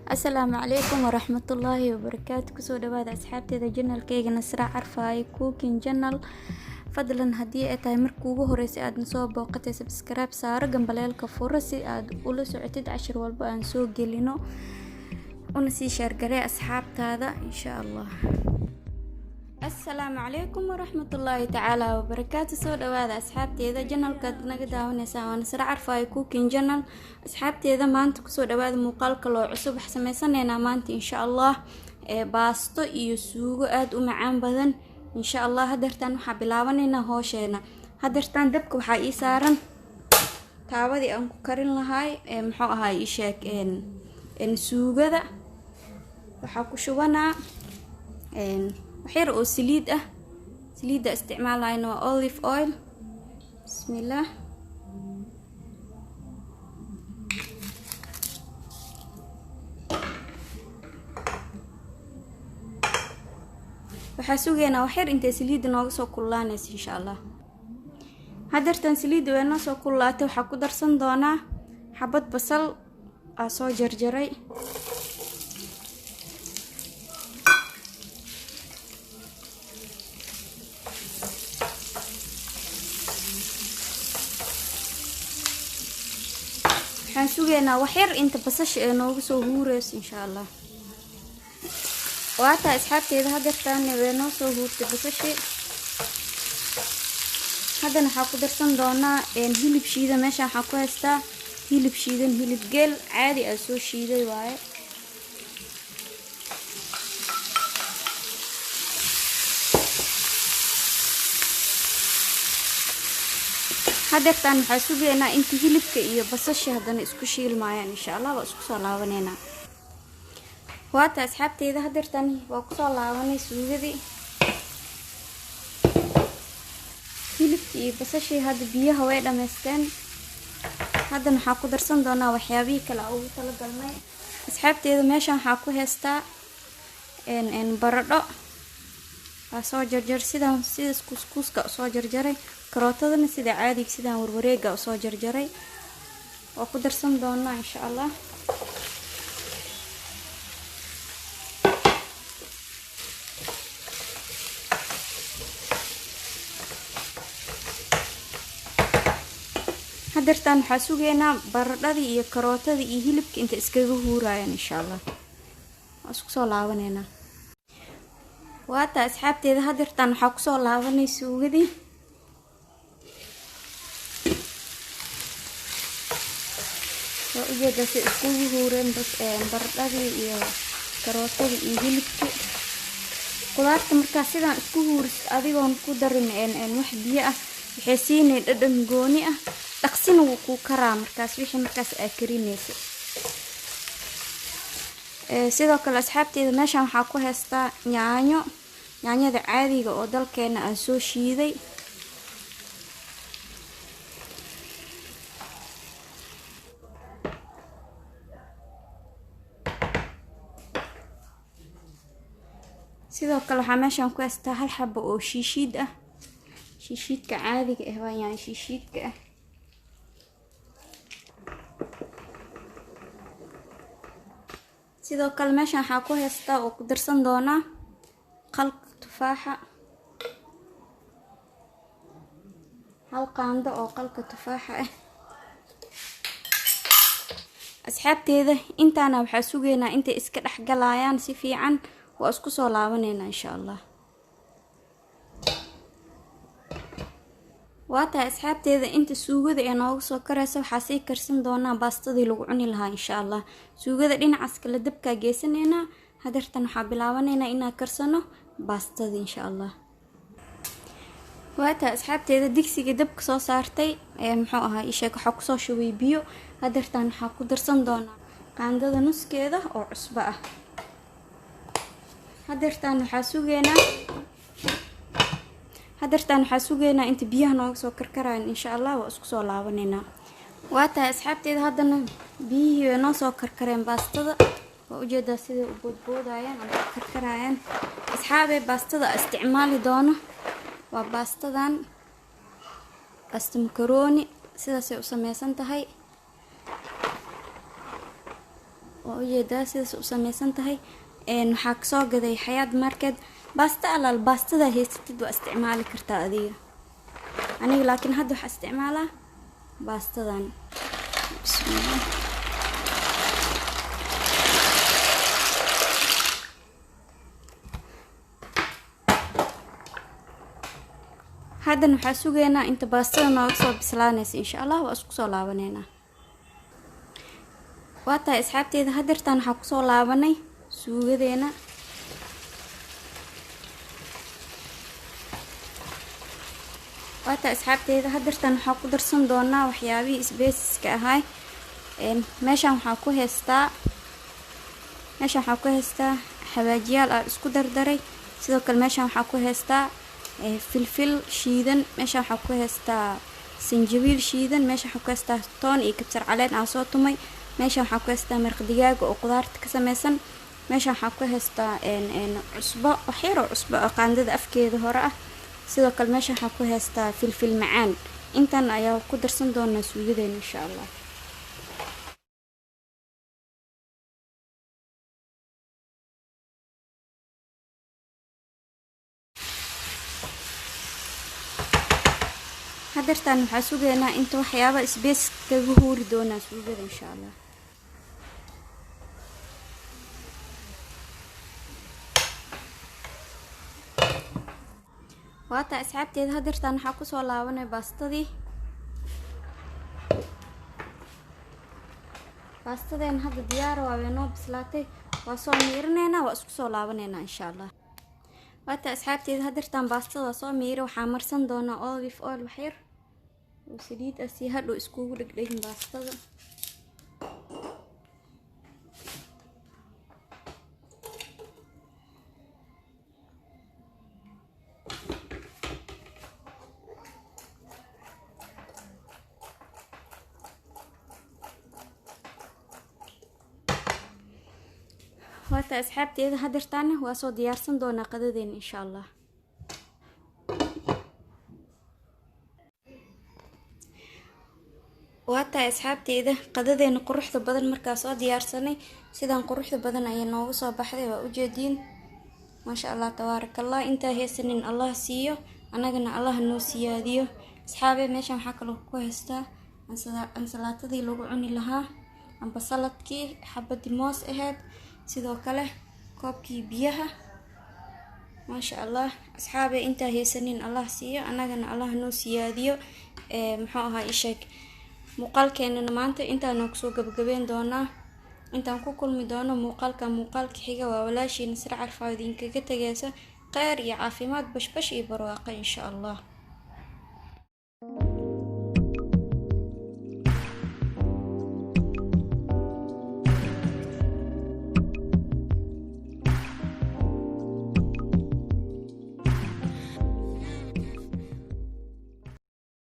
Asalaamu calaykum waraxmatullaahi wabarakaatu. Kusoo dhawaada asxaabteeda channelkeyga Nasra Carfaaye Cooking Channel. Fadlan haddii ay tahay markii ugu horeysay aad soo booqatay, subscribe saaro, gambaleelka furo si aad ula socotid cashir walba aan soo gelino, una sii share garee asxaabtaada, insha Allah. Asalaamu calaykum waraxmatullaahi tacaala wabarakaatu. Soo dhawaada asxaabteeda, channelkaad naga daawanaysaa waa Nasra Carfaaye Cooking Channel. Asxaabteeda, maanta kusoo dhawaada muuqaalka loo cusub. Wax sameysanaynaa maanta, insha Allah, ee baasto iyo suugo aada u macaan badan, insha Allah. Hadeertaan waxaa bilaabanaynaa hoosheena. Hadeertaan dabka waxaa ii saaran taabadii aan ku karin lahaay ee muxuu ahaay ii sheeg suugada. Waxaa ku shubanaa waxyar oo saliid ah. Saliidda isticmaalayna waa olive oil. Bismillaah. Waxaa sugaynaa waxyar intay saliidda nooga soo kululaanaysa, insha Allah. Hadeertan saliidda way noo soo kululaatay. Waxaa ku darsan doonaa xabad basal aa soo jarjaray. Waxaan sugaynaa waxyar inta basasha ee nooga soo huureyso, insha Allah. Waataa asxaabteeda, hadeertaana way noo soo huurtay basashii. Haddana waxaa ku darsan doonaa hilib shiidan. Meeshaan waxaa ku haystaa hilib shiidan, hilib geel caadi aa soo shiiday waaye. Hadeertaan waxaa sugaynaa inta hilibka iyo basasha haddana isku shiilmaayaan, insha Allah. Waa isku soo laabaneynaa. Waata asxaabteeda, hadeertaan waa kusoo laabanay suugadii. Hilibkii iyo basashii hadda biyaha way dhamaysteen. Haddana waxaa ku darsan doonaa waxyaabihii kale ugu talagalnay. Asxaabteeda, meeshan waxaa ku haystaa baradho waa soo jarjar, sidaan sidaas kuuskuuska usoo jarjaray. Karootadana sida caadiga, sidaan warwareega usoo jarjaray. Waa ku darsan doonaa, insha Allah. Hadeertaan waxaa sugaynaa baradhadii iyo karootadii iyo hilibka inta iskaga huurayaan, insha Allah. Waa isku soo laabaneynaa. Waata asxaabteeda, hadeertaan waxaa kusoo laabanay suugadii. Waa ujeedaa si iskugu huureen baradhadii iyo karootadii iyo hilibkii. Qudaarta markaa sidaan isku huurisid adigoon ku darin wax biyo ah, waxay siinay dhadhan gooni ah, dhaqsina wuu kuu karaa markaas wixii markaas aa karinaysa. Sidoo kale asxaabteeda, meeshaan waxaa ku haystaa yaanyo, yaanyada caadiga oo dalkeena aan soo shiiday. Sidoo kale waxaa meeshaan ku haystaa hal xabo oo shiishiid ah, shiishiidka caadiga ah, waa yaanyo shiishiidka ah. Sidoo kale meeshaan waxaa ku haystaa oo ku darsan doonaa qalka tufaaxa, hal qaando oo qalka tufaaxa ah. Asxaabteeda, intaana waxaa sugaynaa intay iska dhex galayaan si fiican. Waa isku soo laabaneynaa, insha Allah. Waa tahay asxaabteeda, inta suugada ee nooga soo karaysa waxaa sii karsan doonaa baastadii lagu cuni lahaa, insha Allah. Suugada dhinacaas kale dabkaa geysanaynaa. Hadeertan waxaa bilaabanaynaa inaan karsano baastadii, insha Allah. Waa tahay asxaabteeda, digsiga dabka soo saartay ee muxuu ahaa isheeg, waxaa kusoo shubay biyo. Hadeertan waxaa ku darsan doonaa qaandada nuskeeda oo cusbo ah. Hadeertaan waxaa sugaynaa inta biyaha nooga soo karkaraayan, insha Allah. Waa isku soo laabaneynaa. Waa tahay asxaabteeda, haddana biyihii way noo soo karkareen. Baastada waa ujeedaa siday u boodboodayaan ama u karkarayaan. Asxaabey, baastada isticmaali doono waa baastadan, baasta makaroni, sidaasay u sameysan tahay. Waa ujeedaa sidaas u sameysan tahay. Waxaa kasoo gaday Xayaat Market. Baasta alaal baastada haysatid waa isticmaali kartaa adiga. Aniga laakiin hadda waxaa isticmaalaa baastadan. Bismillah. Haddana waxaa sugaynaa inta baastada nooga soo bislaanaysa insha Allah, waa isku soo laabaneynaa. Waa tahay asxaabteeda, hadeertaan waxaa kusoo laabanay suugadeena. Waa tahay asxaabteeda, hadeertaan waxaa ku darsan doonaa waxyaabihii isbeesiska ahaay. Meeshaan waxaa ku haystaa, meeshaan waxaa ku haystaa xawaajiyaal aan isku dardaray. Sidoo kale meeshaan waxaa ku haystaa filfil shiidan, meeshaan waxaa ku haystaa sanjabiil shiidan, meeshaan waxaa ku haystaa toon iyo kabsar caleen aan soo tumay, meeshaan waxaa ku haystaa maraq digaaga oo qudaarta ka sameysan, meeshaan waxaa ku haystaa cusbo, wax yar oo cusbo oo qaandada afkeeda hore ah. Sidoo kale meeshaan waxaa ku haystaa filfil macaan. Intan ayaa ku darsan doonaa suugadeena insha Allah. Hadeertaan waxaa sugaynaa inta waxyaaba isbees kaga huuri doonaa suugada insha Allah. Waata asxaabteeda, hadeertaan waxaa kusoo laabanay baastadii. Baastadeena hadda diyaar waa, way noo bislaatay. Waa soo miirineynaa, waa isku soo laabaneynaa insha Allah. Waata asxaabteeda, hadeertaan baastada waa soo miiri. Waxaa marsan doonaa olive oil, waxyar oo saliid ah, si hadhow iskugu dhegdhegin baastada. Waata asxaabteeda, hadeertaana waa soo diyaarsan doonaa qadadeena insha Allah. Waa tahay asxaabteeda, qadadeena quruxda badan markaa soo diyaarsanay, sidaan quruxda badan ayay noogu soo baxday. Waa ujeediin, maasha Allah tabaarakallah. Intaa haysanin Allah siiyo, annagana Allah noo siyaadiyo. Asxaabe, meeshan waxaa kaloo ku haystaa ansalaatadii lagu cuni lahaa amba saladkii, xabadii moos ahayd, sidoo kale koobkii biyaha. Maasha Allah asxaabe, intaa haysanin Allah siiyo, annagana Allah noo siyaadiyo. Muxuu ahaa isheeg, muuqaalkeenana maanta intaana kusoo gabagabeyn doonaa. Intaan ku kulmi doono muuqaalka muuqaalka xiga, waa walaashii Nasre Carfaa idinkaga tegaysa kheyr iyo caafimaad, bashbash iyo barwaaqo insha Allah.